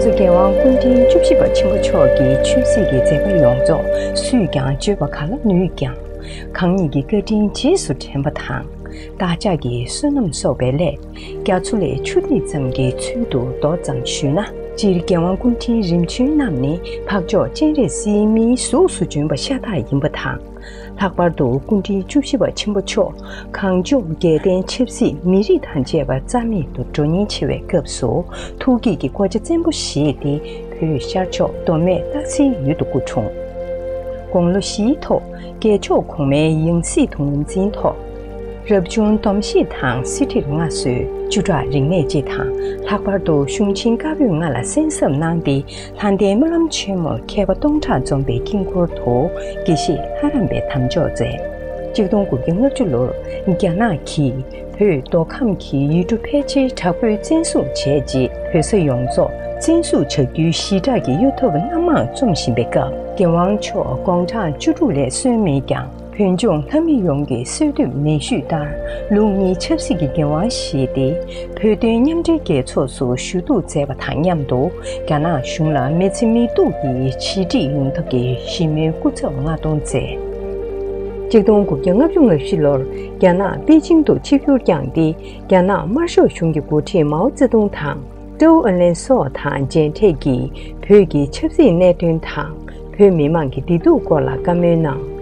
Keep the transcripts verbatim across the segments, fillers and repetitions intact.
སུ་རྒྱལ་དབང་སྐུ་ཕྲེང་བཅུ་བཞི་པ་ཆེན་པོ་མཆོག་གི་ཆོས་སྲིད་ཀྱི་མཛད་པ་ཡོངས་རྫོགས་སུས་ཀྱང་བརྗོད་པ་ག་ལ་ནུས་ཀྱང་། གང་ཉིད་ཀྱི་བཀའ་དྲིན་རྗེས་སུ་དྲན་པ་དང་། བདག་ཅག་གི་བསོད་ནམས་གསོག་པའི་སླད། རྒྱ་མཚོ་ལས་ཆུ་ཐིགས་ཙམ་གྱི་ཚུལ་དུ་མདོ་ཙམ་ཞུས་ན། སྤྱིར་རྒྱལ་དབང་སྐུ་ཕྲེང་རིམ་བྱོན་རྣམས་ནི་འཕགས་མཆོག་སྤྱན་རས་གཟིགས་མིའི་གཟུགས་སུ་བྱོན་པ་ཤ་སྟག་ཡིན་པ་དང་། ལྷག་པར་དུ་སྐུ་ཕྲེང་བཅུ་བཞི་པ་ཆེན་པོ་མཆོག་གངས་ལྗོངས་རྒྱལ་བསྟན་ཆབ་སྲིད་མི་རིགས་དང་བཅས་པ་རྩ་མེད་དུ་འགྲོ་ཉེན་ཆེ་བའི་སྐབས་སུ་ཐུགས་བསྐྱེད་ཀྱི་གོ་ཆ་བཙན་པོ་བཞེས་ཏེ་བོད་ཤར་ཕྱོགས་མདོ་སྨད་སྟག་འཚེར་ཡུལ་དུ་སྐུ་འཁྲུངས། དགུང་ལོ་བཞིའི་ཐོག་རྒྱལ་མཆོག་གོང་མའི་ཡང་སྲིད་དུ་ངོས་འཛིན་ཐོག་རབ་བྱུང་སྡོམ་བཞེས་དང་གསེར་ཁྲིར་མངའ་གསོལ། བཅུ་ཕྲག་རིག་གནས་སྤྱི་དང་ལྷག་པར་དུ་གཞུང་ཆེན་བཀའ་པོད་ལྔ་ལ་གསན་བསམ་གནང་སྟེ། ལྷ་ལྡན་སྨོན་ལམ་ཆེན་མོར་མཁས་པ་སྟོང་ཕྲག་འཛོམས་པའི་དཀྱིལ་འཁོར་དུ་དགེ་བཤེས་ལྷ་རམས་པའི་དམ་འཇོག་མཛད། གཅིག་སྟོང་དགུ་བརྒྱ་ལྔ་བཅུ་ལོར་རྒྱ་ནག་གིས་བོད་མདོ་ཁམས་ཀྱི་ཡུལ་གྲུ་ཕལ་ཆེར་དྲག་པོས་བཙན་བཟུང་བྱས་རྗེས། བོད་ས་ཡོངས་རྫོགས་བཙན་བཟུང་བྱ་རྒྱུའི་ཞི་དྲག་གི་གཡུ་ཐབས་སྣ་མང་རྩོམ་བཞིན་པའི་སྐབས། རྒྱལ་དབང་མཆོག་དགུང་གྲངས་བཅུ་དྲུག་ལས་སོན་མེད་ཀྱང་། བོད་ལྗོངས་ལྷ་མི་ཡོངས་ཀྱི་གསོལ་འདེབས་ནན་ཞུས་ལྟར། ལུགས་གཉིས་ཆབ་སྲིད་ཀྱི་འགན་དབང་བཞེས་ཏེ། བོད་དོན་མཉམ་འབྲེལ་རྒྱལ་ཚོགས་སུ་ཞུ་གཏུག་མཛད་པ་དང་མཉམ་དུ། རྒྱ་ནག་གཞུང་ལ་མི་ཚེ་མིག་གཏུགས་ཀྱི་ཞི་འགྲིག་ཡོང་ཐབས་ཀྱི་ཞི་མོལ་སྐུ་ཚབ་མངགས་གཏོང་མཛད། གཅིག་སྟོང་དགུ་བརྒྱ་ལྔ་བཅུ་ང་བཞི་ལོར་རྒྱ་ནག་པེ་ཅིང་དུ་ཆིབས་བསྒྱུར་བསྐྱངས་ཏེ། རྒྱ་ནག་དམར་ཤོག་གཞུང་གི་འགོ་ཁྲིད་མའོ་ཙེ་ཏུང་དང་། ཀྲོའུ་ཨེན་ལན་སོགས་དང་མཇལ་འཕྲད་ཀྱིས་བོད་ཀྱི་ཆབ་སྲིད་གནད་དོན་དང་། བོད་མི་མང་གི་བདེ་སྡུག་སྐོར་ལ་བཀའ་མོལ་གནང་།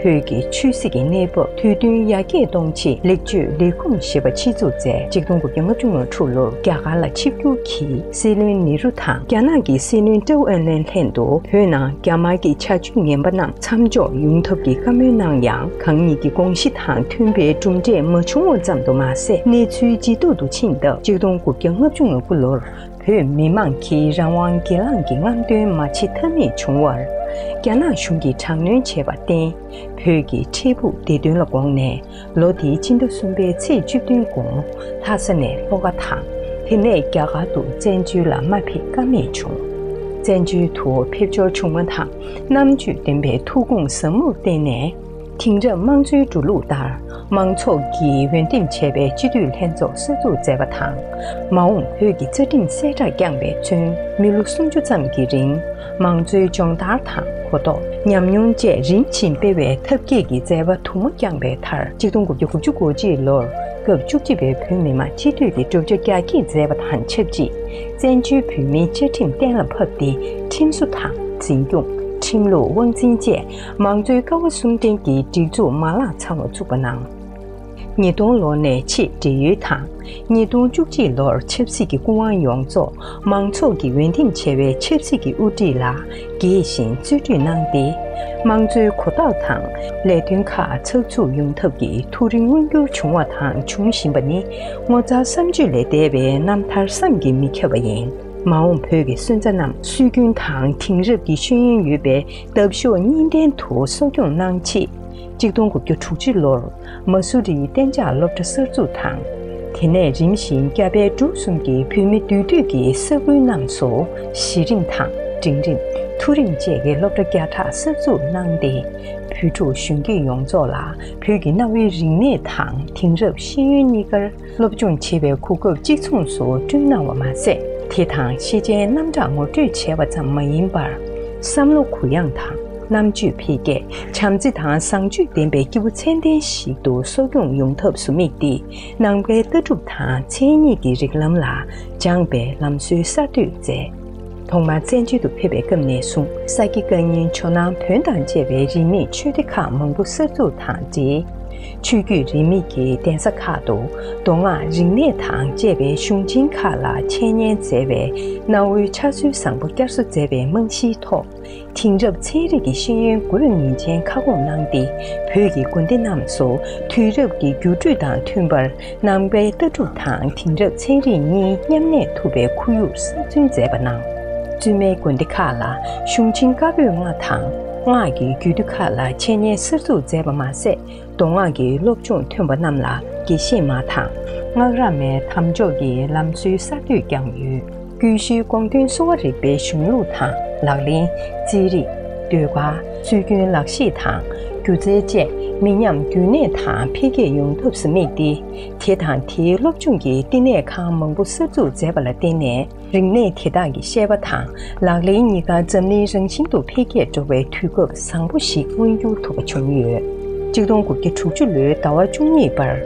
བོད་ཀྱི་ཆོས་སྲིད་ཀྱི་གནས་བབ་དུས་མཐུན་ཡར་རྒྱས་གཏོང་ཆེད་ལེགས་བཅོས་ལས་ཁུངས་ཞེས་པ་ཆེད་འཛུགས་མཛད། གཅིག་སྟོང་དགུ་བརྒྱ་ལྔ་བཅུ་ང་དྲུག་ལོར་རྒྱ་གར་ལ་ཆིབས་བསྒྱུར་གྱིས་སྲིད་བློན་ནེ་རུ་དང་རྒྱ་ནག་གི་སྲིད་བློན་ཀྲོའུ་ཨེན་ལན་ལྷན་དུ་བོད་ནང་རྒྱ་དམར་གྱི་བྱ་སྤྱོད་ངན་པ་རྣམས་མཚམས་འཇོག་ཡོང་ཐབས་ཀྱི་བཀའ་མོལ་གནང་ཡང་། གང་ཉིད་ཀྱི་དགོངས་གཞི་དང་མཐུན་པའི་གྲུབ་འབྲས་མ་བྱུང་བ་ཙམ་དུ་མ་ཟད། གནས་ཚུལ་ཇེ་སྡུག་ཏུ་ཕྱིན་སྟབས། གཅིག་སྟོང་དགུ་བརྒྱ་ལྔ་བཅུ་ང་དགུ་ལོར་བོད་མི་མང་གིས་རང་དབང་སྒེར་ལངས་ཀྱི་རྔམ་སྟོན་མ་བྱེད་ཐབས་མེད་བྱུང་བར། རྒྱ་ནག་གཞུང་གིས་དྲག་གནོན་བྱས་པར་བརྟེན། བོད་ཀྱི་འཕྲལ་ཕུགས་བདེ་དོན་ལ་དགོངས་ནས། ལོ་དེའི་སྤྱི་ཟླ་གསུམ་པའི་ཚེས་བཅུ་བདུན་དགོང་ལྷ་ས་ནས་ལྷོ་ཁ་དང་། དེ་ནས་རྒྱ་གར་དུ་བཙན་བྱོལ་ལ་མ་ཕེབས་ཀ་མེད་བྱུང་། བཙན་བྱོལ་དུ་ཕེབས་འབྱོར་བྱུང་བ་དང་། རྣམ་དཔྱོད་ལྡན་པའི་ཐུགས་དགོངས་ཟབ་མོར་བརྟེན་ནས། དེང་རབས་དམངས་གཙོའི་འགྲོ་ལུགས་ལྟར། མང་ཚོགས་ཀྱིས་འོས་འདེམས་བྱས་པའི་སྤྱི་འཐུས་ལྷན་ཚོགས་གསར་འཛུགས་མཛད་པ་དང་། མ་འོངས་བོད་ཀྱི་རྩ་ཁྲིམས་གསལ་བསྒྲགས་བསྐྱངས་པའི་ཚུན། མི་ལོ་སུམ་ཅུ་ཙམ་གྱི་རིང་། མང་གཙོའི་སྦྱོང་བརྡར་དང་གོ་རྟོགས། ཉམས་མྱོང་བཅས་རིམ་བཞིན་སྤེལ་བའི་ཐབས་མཁས་ཀྱི་མཛད་པ་དུ་མ་བསྐྱངས་པའི་མཐར། གཅིག་སྟོང་དགུ་བརྒྱ་དགུ་བཅུ་གོ་གཅིག་ལོར་སྐབས་བཅུ་གཅིག་པའི་བོད་མི་མང་སྤྱི་འཐུས་ཀྱི་གྲུབ་ཆ་རྒྱ་སྐྱེད་མཛད་པ་དང་ཆབས་ཅིག། བཙན་བྱོལ་བོད་མིའི་བཅའ་ཁྲིམས་གཏན་ལ་ཕབ་སྟེ། ཁྲིམས་བཟོ་དང་འཛིན་སྐྱོང་། ཁྲིམས་ལུགས་དབང་འཛིན་བཅས་མང་གཙོའི་ཀ་བ་གསུམ་ལྡན་གྱི་སྒྲིག་འཛུགས་མ་ལག་ཚང་བ་བཙུགས་པ་གནང་། ཉིས་སྟོང་ལོ་ནས་ཆེས་བགྲེས་ཡོལ་དང་། ཉིས་སྟོང་བཅུ་གཅིག་ལོར་ཆབ་སྲིད་ཀྱི་སྐུ་དབང་ཡོངས་རྫོགས་མང་ཚོགས་ཀྱིས་འོས་འདེམས་བྱས་པའི་ཆབ་སྲིད་ཀྱི་དབུ་ཁྲིད་ལ་རྒྱས་ཤིང་རྩོད་སྒྲིག་གནང་སྟེ། དམངས་གཙོའི་གོ་རྟོགས་དང་ལས་དོན་ཁག་ཚགས་ཚུད་ཡོང་ཐབས་ཀྱི་ཐུགས་རེ་མངོན་འགྱུར་བྱུང་བ་དང་འབྱུང་བཞིན་པ་ནི། ངོ་མཚར་བསམ་བརྗོད་ལས་འདས་པའི་རྣམ་ཐར་བསམ་གྱིས་མི་ཁྱབ་པ་ཡིན། མ་འོངས་བོད་ཀྱི་སོན་རྩ་རྣམས་སྲོལ་རྒྱུན་དང་དེང་རབས་ཀྱི་ཤེས་ཡོན་ཡོད་པའི་འདབ་གཤོག་གཉིས་ལྡན་དུ་གསོ་སྐྱོང་གནང་ཆེད། གཅིག་སྟོང་དགུ་བརྒྱ་དྲུག་ཅུ་ལོར་མ་སུ་རིའི་གཏན་འཇགས་སློབ་གྲྭ་གསར་འཛུགས་དང་། དེ་ནས་རིམ་བཞིན་རྒྱ་བལ་འབྲུག་གསུམ་གྱི་བོད་མི་འདུས་སྡོད་ཀྱི་ས་ཁུལ་རྣམས་སུ་གཞི་རིམ་དང་འབྲིང་རིམ། མཐོ་རིམ་བཅས་ཀྱི་སློབ་གྲྭ་བརྒྱ་ཕྲག་གསར་འཛུགས་གནང་སྟེ། བོད་ཕྲུག་གཞོན་སྐྱེས་ཡོངས་རྫོགས་ལ་བོད་ཀྱི་གནའ་བོའི་རིག་གནས་དང་དེང་རབས་ཤེས་ཡོན་གཉིས་ཀར། སློབ་སྦྱོང་བྱེད་པའི་གོ་སྐབས་གཅིག་མཚུངས་སུ་བསྐྲུན་གནང་བ་མ་ཟད། དེ་དང་ཤེས་བྱའི་རྣམ་གྲངས་ངོ་སྤྲོད་བྱས་པ་ཙམ་མ་ཡིན་པར། བསམ་བློ་གུ་ཡངས་དང་། རྣམ་དཔྱོད་འཕེལ་རྒྱས། བྱམས་བརྩེ་དང་བཟང་སྤྱོད་ལྡན་པའི་སྐྱེས་བུ་ཚད་ལྡན་ཞིག་ཏུ་གསོ་སྐྱོང་ཡོང་ཐབས་སུ་དམིགས་ཏེ། ནང་པའི་ལྟ་གྲུབ་དང་མཚན་ཉིད་ཀྱི་རིགས་ལམ་ལ་སྦྱངས་པའི་ལམ་སྲོལ་གསར་གཏོད་མཛད། ཐོག་མར་བཙན་བྱོལ་དུ་ཕེབས་པའི་སྐབས་ནས་བཟུང་། ས་དགེ་བཀའ་རྙིང་ཇོ་ནང་བོན་དང་བཅས་པའི་རིས་མེད་ཆོས་སྡེ་ཁག་མང་པོ་གསར་འཛུགས་དང་འབྲེལ། ཆོས་བརྒྱུད་རིས་མེད་ཀྱི་གདན་ས་ཁག་ཏུ་མདོ་སྔགས་རིག་གནས་དང་བཅས་པའི་གཞུང་ཆེན་ཁག་ལ་འཆད་ཉན་མཛད་པའི་གནའ་བོའི་ཕྱག་སྲོལ་བཟང་པོ་བསྐྱར་གསོ་མཛད་པའི་རྨང་གཞིའི་ཐོག། དེང་རབས་ཚན་རིག་གི་ཤེས་ཡོན་སྒོ་རུ་ངེས་ཅན་ཁ་སྐོང་གནང་སྟེ། བོད་ཀྱི་དགོན་སྡེ་རྣམས་སུ་དུས་རབས་ཀྱི་འགྱུར་འགྲོས་དང་མཐུན་པར། ནང་པའི་ལྟ་གྲུབ་དང་དེང་རབས་ཚན་རིག་གཉིས་མཉམ་གནས་ཐུབ་པའི་ཁོར་ཡུག་གསར་བརྩོན་མཛད་པ་གནང་། བཙུན་མའི་དགོན་སྡེ་ཁག་ལ་གཞུང་ཆེན་བཀའ་པོད་ལྔ་དང་སྔགས་ཀྱི་རྒྱུད་སྡེ་ཁག་ལ་འཆད་ཉན་གསར་འཛུགས་མཛད་པ་མ་ཟད། མདོ་སྔགས་ཀྱི་སློབ་སྦྱོང་ཐོན་པ་རྣམས་ལ་དགེ་བཤེས་མ་དང་སྔགས་རབ་མའི་དམ་འཇོག་གི་ལམ་སྲོལ་གསར་གཏོད་བསྐྱངས་ཡོད། ཀུན་གཞིའི་དགོངས་དོན་གསོ་བ་རིག་པའི་གཞུང་ལུགས་དང་ལག་ལེན། རྩིས་རིག་ཟློས་གར། སྲོལ་རྒྱུན་ལག་ཤེས་དང་ སྒྱུ་རྩལ་བཅས་མི་ཉམས་རྒྱུན་གནས་དང་འཕེལ་རྒྱས་ཡོང་ཐབས་སུ་དམིགས་ཏེ། དེ་དང་དེའི་སློབ་སྦྱོང་གི་བསྟི་གནས་ཁང་མང་པོ་གསར་འཛུགས་མཛད་པ་ལ་བརྟེན་ནས། རིག་གནས་དེ་དག་གི་བཤད་པ་དང་ལག་ལེན་གཉིས་ཀ་འཛམ་གླིང་རང་བཞིན་དུ་འཕེལ་རྒྱས་འགྲོ་བའི་དུས་སྐབས་བཟང་པོ་ཞིག་མངོན་འགྱུར་ཐུབ་པ་བྱུང་ཡོད། གཅིག་སྟོང་དགུ་བརྒྱ་དྲུག་ཅུ་ལོའི་ཟླ་བ་བཅུ་གཉིས་པར།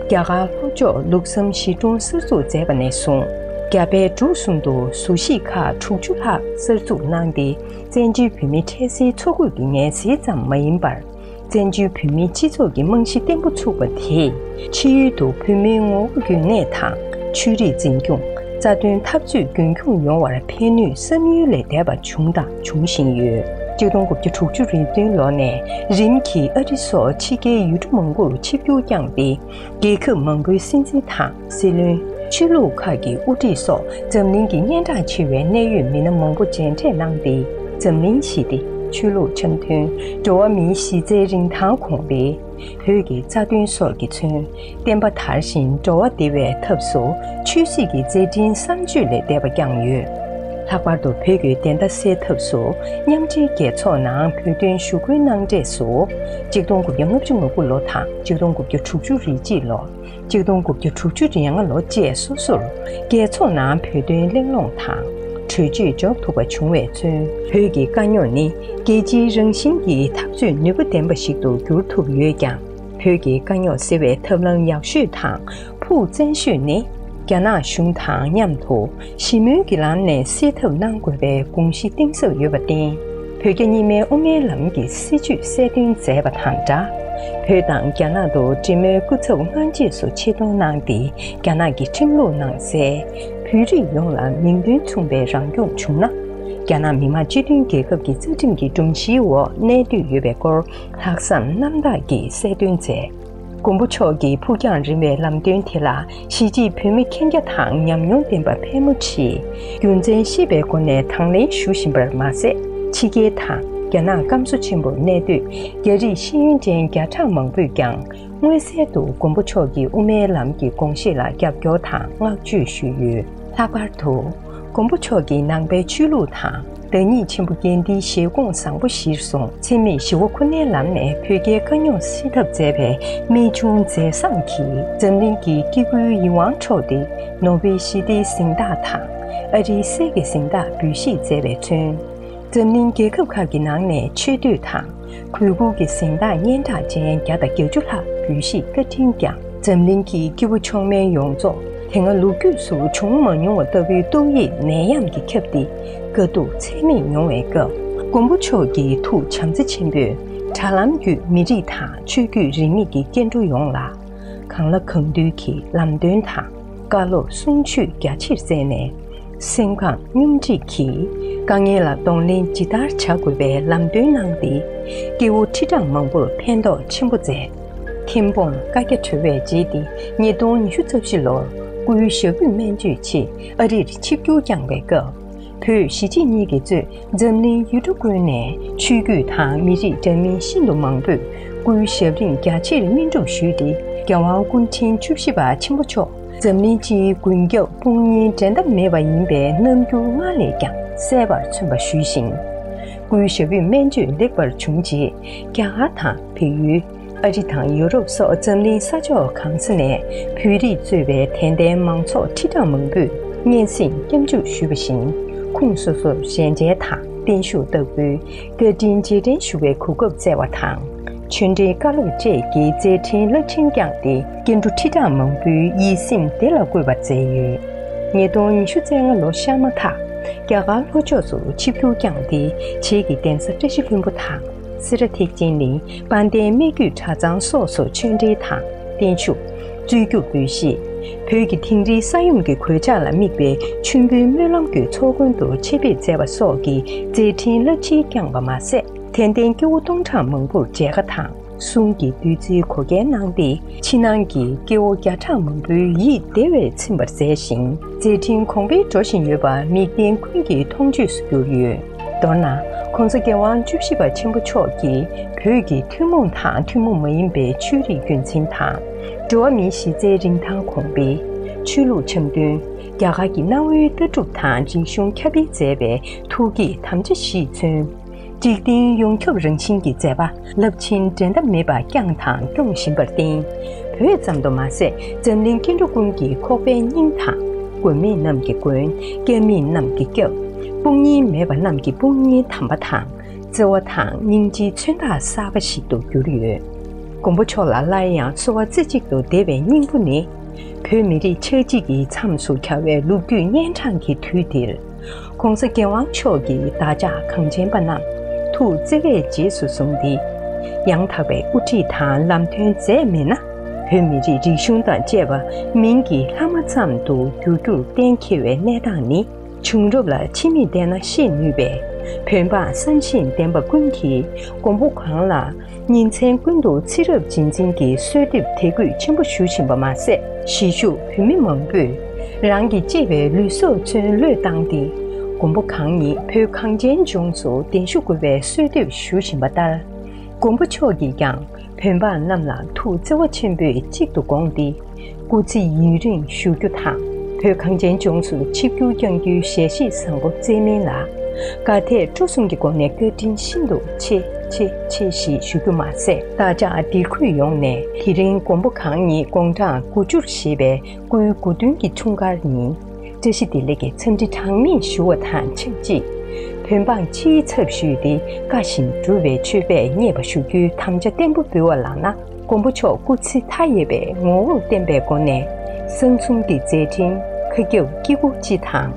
རྒྱ་གར་ལྷོ་ཕྱོགས་ལུགས་བསམ་གཞིས་གྲོང་གསར་འཛུགས་མཛད་པ་ནས་བཟུང་། རྒྱ་བལ་འབྲུག་གསུམ་དུ་བཟོ་གཞིས་ཁག་དྲུག་ཅུ་ལྷག་གསར་འཛུགས་གནང་སྟེ། བཙན་བྱོལ་བོད་མིའི་འཕྲལ་སེལ་འཚོ་གོས་ཀྱི་ངལ་སེལ་ཙམ་མ་ཡིན་པར། བཙན་བྱོལ་བོད་མིའི་སྤྱི་ཚོགས་ཀྱི་རྨང་གཞི་བརྟན་པོ་ཚུགས་པ་དེས། ཕྱི་ཡུལ་དུ་བོད་མིའི་ངོ་བོ་རྒྱུན་གནས་དང་ཆོས་རིག་འཛིན་སྐྱོང་། རྩ་དོན་འཐབ་རྩོད་རྒྱུན་འཁྱོངས་ཡོང་བར་ཕན་ནུས་བསམ་ཡུལ་ལས་འདས་པ་བྱུང་དང་འབྱུང་བཞིན་ཡོད། གཅིག་སྟོང་དགུ་བརྒྱ་དྲུག་ཅུ་རེ་བདུན་ལོ་ནས་རིམ་གྱིས་ཨ་རི་སོགས་ཕྱི་རྒྱལ་ཡུལ་གྲུ་མང་པོར་ཆིབས་བསྒྱུར་བསྐྱངས་ཏེ། རྒྱལ་ཁབ་མང་པོའི་སྲིད་འཛིན་དང་། སྲིད་བློན། ཆོས་ལུགས་ཁག་གི་དབུ་ཁྲིད་སོགས་འཛམ་གླིང་གི་སྙན་གྲགས་ཆེ་བའི་གནད་ཡོད་མི་སྣ་མང་པོ་མཇལ་འཕྲད་གནང་སྟེ། འཛམ་གླིང་ཞི་བདེ། ཆོས་ལུགས་འཆམ་མཐུན། འགྲོ་བ་མིའི་གཞི་རྩའི་རིན་ཐང་གོང་འཕེལ། བོད་ཀྱི་རྩ་དོན་སོགས་ཀྱིས་མཚོན། བསྟན་པ་དར་ཞིང་འགྲོ་བ་བདེ་བའི་ཐབས་སུ་ཆོས་སྲིད་ཀྱི་མཛད་འཕྲིན་བསམ་བརྗོད་ལས་འདས་པ་བསྐྱངས་ཡོད། ལྷག་པར་དུ་བོད་ཀྱི་བདེན་མཐའ་གསལ་ཐབས་སུ་མཉམ་འབྲེལ་རྒྱལ་ཚོགས་ནང་བོད་དོན་ཞུ་སྐུལ་གནང་འབྲས་སུ། གཅིག་སྟོང་དགུ་བརྒྱ་ལྔ་བཅུ་ང་དགུ་ལོ་དང་གཅིག་སྟོང་དགུ་བརྒྱ་དྲུག་ཅུ་རེ་གཅིག་ལོ། གཅིག་སྟོང་དགུ་བརྒྱ་དྲུག་ཅུ་རེ་ལྔ་ལོ་བཅས་སོ་སོར་རྒྱལ་ཚོགས་ནང་བོད་དོན་གླེང་སློང་དང་གྲོས་ཆོད་འཇོག་ཐུབ་པ་བྱུང་བས་མཚོན། བོད་ཀྱི་དཀའ་རྙོག་ནི་རྒྱལ་སྤྱིའི་རང་བཞིན་གྱི་འཐབ་རྩོད་ནུས་པ་ལྡན་པ་ཞིག་ཏུ་འགྱུར་ཐུབ་ཡོད་ཀྱང་། བོད་ཀྱི་དཀའ་རྙོག་སེལ་བའི་ཐབས་ལམ་ཡག་ཤོས་དང་ཕུགས་བཙན་ཤོས་ནི། རྒྱ་ནག་གཞུང་དང་མཉམ་དུ་ཞི་མོལ་གྱི་ལམ་ནས་སེལ་ཐབས་གནང་དགོས་པའི་དགོངས་གཞི་གཏིང་ཟབ་ཡོད་པར་བརྟེན། བོད་རྒྱ་གཉིས་སྨན་དབུ་མའི་ལམ་གྱི་སྲིད་བྱུས་གསལ་སྟོན་མཛད་པ་དང་སྦྲགས། བོད་དང་རྒྱ་ནག་ཏུ་འབྲེལ་མོལ་སྐུ་ཚབ་སྔ་རྗེས་སུ་ཆེད་གཏོང་གནང་སྟེ། རྒྱ་ནག་གི་ཁྲིམས་ལུགས་ནང་གསལ། བོད་རིགས་ཡོངས་ལ་མིང་དོན་མཚུངས་པའི་རང་སྐྱོང་བྱུང་ན། རྒྱ་ནག་མི་དམངས་སྤྱི་མཐུན་རྒྱལ་ཁབ་ཀྱི་རྩ་ཁྲིམས་ཀྱི་སྒྲོམ་གཞིའི་འོག་གནས་འདོད་ཡོད་པའི་སྐོར་ལྷག་བསམ་རྣམ་དག་གིས་གསལ་སྟོན་མཛད། མགོན་པོ་མཆོག་གི་ཕུགས་རྒྱང་རིང་བའི་ལམ་སྟོན་དེ་ལ་གཞིས་བྱེས་བོད་མི་མཁྱེན་རྒྱ་དང་ཉམས་མྱོང་ལྡན་པ་ཕལ་མོ་ཆེས་རྒྱུ་མཚན་ཤེས་པའི་སྒོ་ནས་དང་ལེན་ཞུ་བཞིན་པར་མ་ཟད། ཕྱི་རྒྱལ་དང་རྒྱ་ནག་སྐམ་ས་ཆེན་པོར་གནས་སྡོད་རྒྱ་རིགས་ཤེས་ཡོན་ཅན་བརྒྱ་ཕྲག་མང་པོས་ཀྱང་མངོན་གསལ་དུ་མགོན་པོ་མཆོག་གི་དབུ་མའི་ལམ་གྱི་དགོངས་བཞེད་ལ་རྒྱབ་སྐྱོར་དང་བསྔགས་བརྗོད་ཞུས་ཡོད། ལྷག་པར་དུ། མགོན་པོ་མཆོག་གིས་ནང་པའི་ཆོས་ལུགས་དང་། བདག་ཉིད་ཆེན་པོ་དགེ་ལྡན་བཞེད་དགོངས་བཟང་པོ་གཞིར་བཟུང་། འཚེ་མེད་ཞི་བ་ཁོ་ནའི་ལམ་ནས་བོད་རྒྱའི་དཀའ་རྙོག་སེལ་ཐབས་མཛད་པའི་རྨད་བྱུང་མཛད་བཟང་གིས་འཛམ་གླིང་གི་སྐྱེ་དགུའི་ཡིད་དབང་འཕྲོག་སྟེ། ནོ་བེལ་ཞི་བདེའི་གཟེངས་རྟགས་དང་། ཨ་རིའི་གསེར་གྱི་གཟེངས་རྟགས་འབུལ་བཞེས་མཛད་པས་མཚོན། འཛམ་གླིང་རྒྱལ་ཁབ་ཁག་གི་ནང་ནས་ཆེ་བསྟོད་དང་། གུས་བཀུར་གྱི་གཟེངས་རྟགས་སྙན་གྲགས་ཅན་བརྒྱ་དང་བརྒྱད་ཅུ་ལྷག་འབུལ་བཞེས་བཀའ་དྲིན་བསྐྱངས། འཛམ་གླིང་གི་སྐྱེ་བོ་མཆོག་དམན་ཡོངས་རྫོགས་དེ་སྔ་ལོ་རྒྱུས་སུ་བྱུང་མ་མྱོང་བ་ལྟ་བུའི་ཏོག་དབྱིབས་ནད་ཡམས་ཀྱིས་ཁྱབ་སྟེ། དཀའ་སྡུག་ཚད་མེད་མྱོང་བའི་སྐབས། མགོན་པོ་མཆོག་གི་ཐུགས་བྱམས་བརྩེ་ཆེན་པོས་དྲ་ལམ་བརྒྱུད་མི་རིགས་དང་ཆོས་བརྒྱུད་རིས་མེད་ཀྱི་སྐྱེ་འགྲོ་ཡོངས་ལ་གང་ལ་གང་འདུལ་གྱི་ལམ་སྟོན་དང་བཀའ་སློབ་གསུང་ཆོས་རྒྱ་ཆེར་བསྩལ་ནས། སེམས་ཁམས་སྙོམས་སྒྲིག་གིས་དཀའ་ངལ་ལ་གདོང་ལེན་ཇི་ལྟར་བྱ་དགོས་པའི་ལམ་སྟོན་གནང་སྟེ། སྐྱེ་བོ་ཁྲི་ཕྲག་མང་པོར་ཕན་ཐོགས་ཆེན་པོ་མཛད། ཐེམ་སྤོང་བཀའ་རྒྱ་གྲོལ་བའི་རྗེས་ཏེ་ཉིས་སྟོང་ཉི་ཤུ་རྩ་བཞི་ལོར་སྐུའི་ཞབས་རིམ་སྨན་བཅོས་ཆེད་ཨ་རིར་ཆིབས་བསྒྱུར་བསྐྱངས་པའི་སྐབས། བོད་གཞིས་བྱེས་གཉིས་ཀྱིས་གཙོས་འཛམ་གླིང་ཡུལ་གྲུ་ཀུན་ནས་ཆོས་བརྒྱུད་དང་མི་རིགས་འདྲ་མིན་ཤིན་ཏུ་མང་པོས་སྐུའི་ཞབས་རིམ་རྒྱ་ཆེར་སྨིན་སྒྲུབ་ཞུས་ཏེ། རྒྱལ་དབང་སྐུ་ཕྲེང་བཅུ་བཞི་པ་ཆེན་པོ་མཆོག་འཛམ་གླིང་སྤྱིའི་མགོན་སྐྱབས་དཔུང་གཉེན་འགྲན་ཟླ་མེད་པ་ཡིན་པའི་རྣམ་འགྱུར་སྔར་ལས་ཀྱང་གསལ་བར་མཚོན་པ་ཞུས་ཤིང་། སྐུའི་ཞབས་རིམ་སྨན་བཅོས་ལེགས་པར་བྱུང་རྗེས། རྒྱ་གར་དང་བལ་ཡུལ། ཨ་རི་དང་ཡུ་རོབ་སོགས་འཛམ་གླིང་ས་ཕྱོགས་གང་ས་ནས་བོད་རིགས་གཙོས་པའི་དད་ལྡན་མང་ཚོགས་ཁྲི་ཕྲག་མང་པོས་སྙན་སེང་སྐྱབས་འཇུག་ཞུས་པ་བཞིན། ཁོངས་སོ་སོར་ཞལ་མཇལ་དང་བརྟན་བཞུགས་ལྟ་བུའི་བཀའ་དྲིན་རྗེས་དྲན་ཞུ་བའི་གོ་སྐབས་བསྩལ་བ་དང་། ཆོས་འབྲེལ་བཀའ་སློབ་བཅས་ཀྱི་མཛད་འཕྲིན་རླབས་ཆེན་བསྐྱངས་ཏེ། སྐྱེ་འགྲོ་ཁྲི་ཕྲག་མང་པོའི་ཡིད་སེམས་བདེ་ལ་བཀོད་པ་མཛད་ཡོད། ཉིས་སྟོང་ཉི་ཤུ་རྩ་ལྔ་ལོ་ཤར་མ་ཐག་རྒྱ་གར་ལྷོ་ཕྱོགས་སུ་ཆིབས་བསྒྱུར་བསྐྱངས་ཏེ། བྱེས་ཀྱི་གདན་ས་བཀྲ་ཤིས་ལྷུན་པོ་དང་། སེ་ར་ཐེག་ཆེན་གླིང་། དཔལ་ལྡན་སྨད་རྒྱུད་གྲྭ་ཚང་སོགས་སུ་ཆོས་འབྲེལ་དང་བརྟན་བཞུགས། རྩོད་རྒྱུགས་འབུལ་བཞེས། བོད་ཀྱི་དིང་རིའི་ས་ཡོམ་གྱི་གོད་ཆག་ལ་དམིགས་པའི་མཆོད་འབུལ་སྨོན་ལམ་གྱི་ཚོགས་མགོན་དུ་ཆེད་ཕེབས་མཛད་པ་སོགས་ཀྱི་མཛད་འཕྲིན་རླབས་ཆེན་བསྐྱངས་པ་མ་ཟད། དད་ལྡན་སྐྱེ་བོ་སྟོང་ཕྲག་མང་པོར་མཇལ་ཁ་དང་གསུང་གི་བདུད་རྩིའི་གོ་སྐལ་གནང་སྟེ། ཕྱི་ནང་གི་སྐྱེ་བོ་བརྒྱ་ཕྲག་མང་པོའི་ཡིད་བདེ་བས་ཚིམ་པར་མཛད་ཅིང་། མཛད་འཕྲིན་གོང་འཕེལ་འགྲོ་བཞིན་ཡོད་པ་མིག་ལྡན་ཀུན་གྱི་མཐོང་ཆོས་སུ་གྱུར་ཡོད། མདོར་ན། ༸གོང་ས་༸རྒྱལ་དབང་བཅུ་བཞི་པ་ཆེན་པོ་མཆོག་གིས་བོད་ཀྱི་ཐུན་མོང་དང་ཐུན་མོང་མ་ཡིན་པའི་ཆོས་རིག་རྒྱུན་འཛིན་དང་། འགྲོ་བ་མིའི་གཞི་རྩའི་རིན་ཐང་གོང་འཕེལ། ཆོས་ལུགས་འཆམ་མཐུན། རྒྱ་གར་གྱི་གནའ་བོའི་ལྟ་གྲུབ་དང་རིག་གཞུང་ཁྱབ་སྤེལ་མཛད་པའི་ཐུགས་བསྐྱེད་དམ་བཅའ་བཞིས་མཚོན། འཇིག་རྟེན་ཡོངས་ཁྱབ་རང་བཞིན་གྱི་མཛད་པ་རླབས་ཆེན་འགྲན་ཟླ་མེད་པ་བསྐྱངས་དང་སྐྱོང་བཞིན་པར་བརྟེན། བོད་ཙམ་དུ་མ་ཟད་འཛམ་གླིང་སྐྱེ་འགྲོ་ཀུན་གྱི་ཁོག་པའི་སྙིང་དང་། མགོན་མེད་རྣམས་ཀྱི་མགོན། སྐྱབས་མེད་རྣམས་ཀྱི་སྐྱབས། དཔུང་གཉེན་མེད་པ་རྣམས་ཀྱི་དཔུང་གཉེན་དམ་པ་དང་། བརྩེ་བ་དང་སྙིང་རྗེའི་མཚོན་རྟགས་གསར་པ་ཞིག་ཏུ་གྱུར་ཡོད། མགོན་པོ་མཆོག་ལ་སླར་ཡང་གསོལ་བ་རྩེ་གཅིག་ཏུ་འདེབས་པའི་སྙིང་པོ་ནི། བོད་མི་རིགས་ཆགས་འཇིག་གི་མཚམས་སུ་གྱར་བའི་ལོ་རྒྱུས་གཉན་འཕྲང་གི་དུས་འདིར། ྋགོང་ས་ྋརྒྱལ་དབང་མཆོག་གིས་བདག་ཅག་གངས་ཅན་པ་རྣམས་ཐུགས་བརྩེ་བས་རྗེས་སུ་བཟུང་སྟེ། ཡང་དག་པའི་དབུ་ཁྲིད་དང་ལམ་སྟོན་མཛད་མེད་ན། བོད་མི་རིགས་རིག་གཞུང་དང་བཅས་པ་མིང་གི་ལྷག་མ་ཙམ་དུ་འགྱུར་རྒྱུར་གཏན་འཁེལ་བའི་གནས་སྟངས་ནི། བྱུང་རབས་ལ་ཕྱི་མིག་བལྟས་ན་ཤེས་ནུས་པས། བོད་འབངས་བསམ་ཤེས་ལྡན་པ་ཀུན་གྱིས་མགོན་པོ་གང་ལ་ཉིན་མཚན་ཀུན་ཏུ་ཚེ་རབས་རྗེས་འཛིན་གྱི་གསོལ་འདེབས་དད་གུས་ཆེན་པོ་ཞུ་བཞིན་པ་མ་ཟད། གཞིས་བཞུགས་བོད་མི་མང་པོས་རང་གི་གཅེས་པའི་ལུས་སྲོག་ཚུན་བློས་བཏང་སྟེ། མགོན་པོ་གང་ཉིད་བོད་གངས་ཅན་ལྗོངས་སུ་གདན་ཞུ་དགོས་པའི་གསོལ་འདེབས་ཞུ་བཞིན་པ་ལྟར། མགོན་པོ་མཆོག་གིས་ཀྱང་བོད་འབངས་རྣམས་ལ་ཐུགས་བརྩེ་བ་ཆེན་པོས་གཅིག་ཏུ་དགོངས་ཏེ། སྐུ་ཚེ་ཡུན་རིང་བཞུགས་རྒྱུ་དང་། བོད་གངས་ཅན་ལྗོངས་སུ་ཆིབས་བསྒྱུར་བསྐྱང་རྒྱུའི་ཞལ་བཞེས་བཟང་པོ་བསྩལ་མིན་ལ། དགའ་དད་སྤྲོ་གསུམ་གྱི་སྒོ་ནས་བཀའ་དྲིན་ཤིན་ཏུ་ཆེ་ཆེ་ཆེ་ཞེས་ཞུ་རྒྱུ་མ་ཟད། བདག་ཅག་འདིར་འཁོད་ཡོངས་ནས་དེ་རིང་མགོན་པོ་གང་ཉིད་དགུང་གྲངས་དགུ་བཅུར་བཞེས་པའི་སྐུའི་དགུང་སྟོན་གྱི་འཁྲུངས་སྐར་ཉིན། བཀྲ་ཤིས་བདེ་ལེགས་ཀྱི་འཚམས་འདྲི་གྲངས་མེད་ཞུ་བ་དང་ཆབས་ཅིག་བོད་འབངས་སྤྱིའི་ཚབ་ཞུས་ཏེ། བཀའ་བཞིན་སྒྲུབ་པའི་མཆོད་པས་མཉེས་པ་ཞུ་རྒྱུའི་དམ་བཅའ་བརྟན་པོ་འབུལ་བ་ལགས་ན། མགོན་པོ་མཆོག་སྐུ་ཚེ་མཐའ་ཡས་པའི་ངོ་བོར་བསྟན་པའི་སྒོ་ནས། གསང་གསུམ་གྱི་མཛད་འཕྲིན་མཁའ་ཁྱབ་དཀྱིལ་འཁོར་སྤྱི་དང་།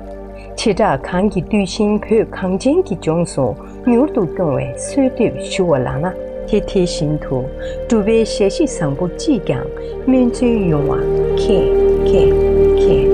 བྱེ་བྲག་གངས་ཀྱི་རྡུལ་བཞིན་བོད་གངས་ཅན་གྱི་ལྗོངས་སུ་མྱུར་དུ་སྐྱོང་བའི་གསོལ་འདེབས་ཞུ་བ་ལགས་ན། དེ་དེ་བཞིན་དུ་སྒྲུབ་པའི་ཞལ་བཞེས་བཟང་པོ་ཅིས་ཀྱང་སྨིན་སྩོལ་ཡོང་བ་མཁྱེན་མཁྱེན་མཁྱེན།